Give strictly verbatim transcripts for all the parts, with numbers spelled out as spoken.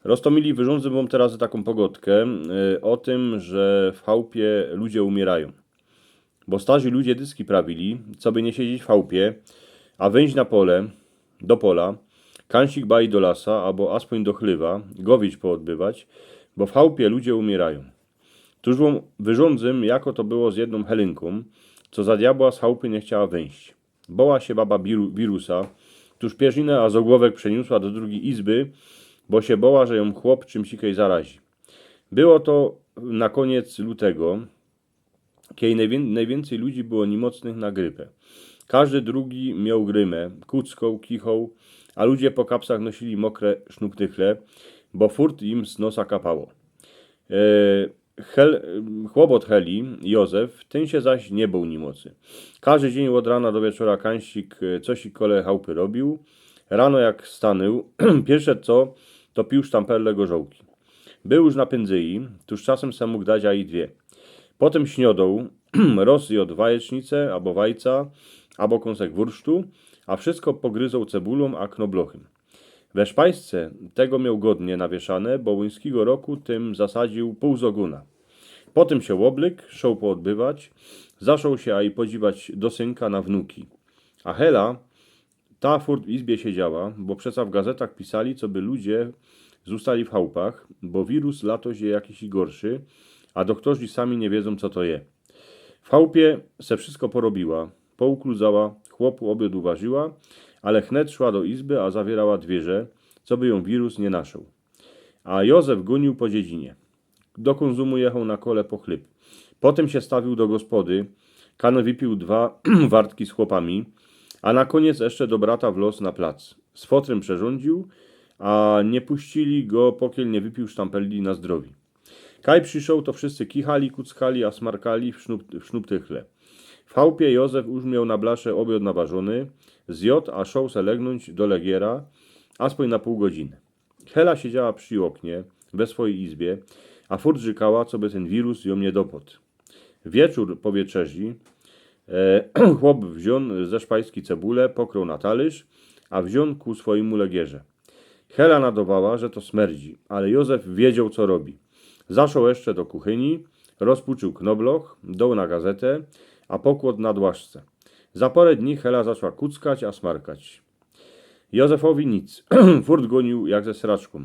Roztomili, wyrządzę wam teraz taką pogodkę y, o tym, że w chałupie ludzie umierają. Bo starzy ludzie dyski prawili, co by nie siedzieć w chałupie, a wyjść na pole, do pola, kansik baj do lasa, albo aspoń do chlywa, gowić poodbywać, bo w chałupie ludzie umierają. Tuż wam wyrządzym, jako to było z jedną Helynką, co za diabła z chałupy nie chciała wyjść. Boła się baba biru- wirusa, tuż pierzinę a zogłowek przeniosła do drugiej izby, bo się boła, że ją chłop czymsikej zarazi. Było to na koniec lutego, kiedy najwię- najwięcej ludzi było niemocnych na grypę. Każdy drugi miał grymę, kuckoł, kichoł, a ludzie po kapsach nosili mokre sznuptychle, bo furt im z nosa kapało. E, Hel, chłop od Heli, Józef, ten się zaś nie bał niemocny. Każdy dzień od rana do wieczora kansik e, coś i kole chałupy robił. Rano jak stanął, pierwsze co, to pił sztamperle gorzołki. Był już na pędzyji, tuż czasem se mógł dać a i dwie. Potem śniodał, roz jadł wajecznicę, albo wajca, albo kąsek wursztu, a wszystko pogryzał cebulą a knoblochem. We szpajsce tego miał godnie nawieszane, bo łyńskiego roku tym zasadził pół zogona. Potem się oblyk, szedł poodbywać, zaczął się a i podziwać do synka na wnuki. A Hela, ta furt w izbie siedziała, bo przeca w gazetach pisali, co by ludzie zostali w chałupach, bo wirus lato je jakiś i gorszy, a doktorzy sami nie wiedzą, co to je. W chałupie se wszystko porobiła, poukludzała, chłopu obiad uważyła, ale chnet szła do izby, a zawierała dwierze, co by ją wirus nie naszedł. A Józef gonił po dziedzinie. Do Konzumu jechał na kole po chlyb. Potem się stawił do gospody, kano wypił dwa wartki z chłopami, a na koniec jeszcze do brata w los na plac. Z fotrem przerządził, a nie puścili go, pokiel nie wypił sztampeli na zdrowie. Kaj przyszedł, to wszyscy kichali, kuckali, a smarkali w, sznub, w sznuptychle. W chałupie Józef już miał na blasze obiad naważony, zjadł, a szedł se legnąć do legiera, aspoń na pół godziny. Hela siedziała przy oknie, we swojej izbie, a furt rzykała, co by ten wirus ją nie dopadł. Wieczór po wieczerzy e, chłop wziął ze szpajski cebulę, pokroł na talerz, a wziął ku swojemu legierze. Hela nadawała, że to smerdzi, ale Józef wiedział, co robi. Zaszedł jeszcze do kuchyni, rozpucził knobloch, dał na gazetę, a pokłodł na dłaszce. Za parę dni Hela zaczęła kuckać, a smarkać. Józefowi nic. Furt gonił jak ze sraczką.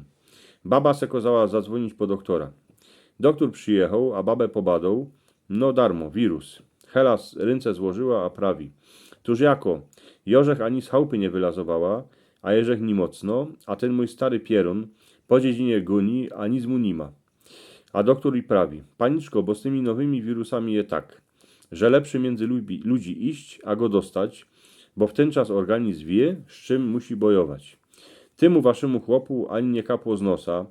Baba se kazała zadzwonić po doktora. Doktor przyjechał, a babę pobadał. No darmo, wirus. Hela s- ręce złożyła, a prawi: Tuż jako, jożech ani z chałupy nie wylazowała, a jeżech ni mocno, a ten mój stary pierun po dziedzinie goni, a nic mu ni ma. A doktor i prawi: Paniczko, bo z tymi nowymi wirusami je tak, że lepszy między lubi- ludzi iść, a go dostać, bo w ten czas organizm wie, z czym musi bojować. Tymu waszemu chłopu ani nie kapło z nosa,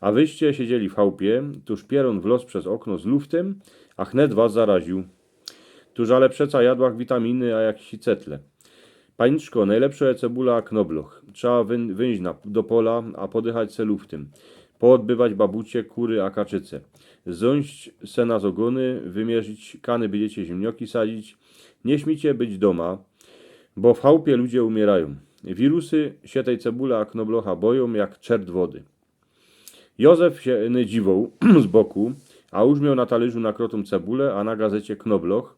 a wyście siedzieli w chałupie, tuż pierun wlazł przez okno z luftem, a chnet was zaraził. Tuż ale przeca jadłach witaminy, a jakieś cetle. Paniczko, najlepsza je cebula a knobloch. Trzeba wyn- wyjść na, do pola, a podychać se luftem. Poodbywać babucie, kury a kaczyce. Zsiąść se na zogony, wymierzić kany, bydziecie ziemnioki sadzić. Nie śmicie być doma, bo w chałupie ludzie umierają. Wirusy się tej cebule a knoblocha boją jak czert wody. Józef się nydziwoł z boku, a już miał na talerzu nakrotą cebulę, a na gazecie knobloch,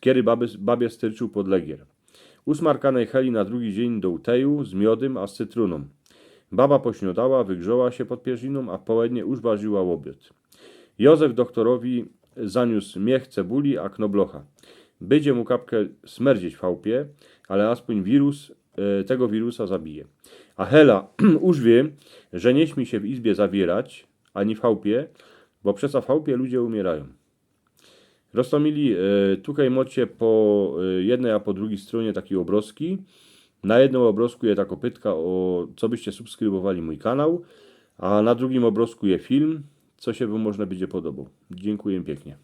kery babie, babie styrczył pod legier. Usmarkanej Heli na drugi dzień dał teju z miodym a z cytruną. Baba pośniodała, wygrzała się pod pierziną, a w połednie już warziła obiad. Józef doktorowi zaniósł miech cebuli a knoblocha. Bydzie mu kapkę smerdzieć w chałupie, ale aspoń wirus e, tego wirusa zabije. A Hela już wie, że nie śmie się w izbie zawierać, ani w chałupie, bo przeca w chałupie ludzie umierają. Roztomili, e, tukej mocie po e, jednej a po drugiej stronie takie obrazki. Na jednym obrazku je ta kopytka, o co byście subskrybowali mój kanał, a na drugim obrazku je film, co się wam można będzie podobał. Dziękuję pięknie.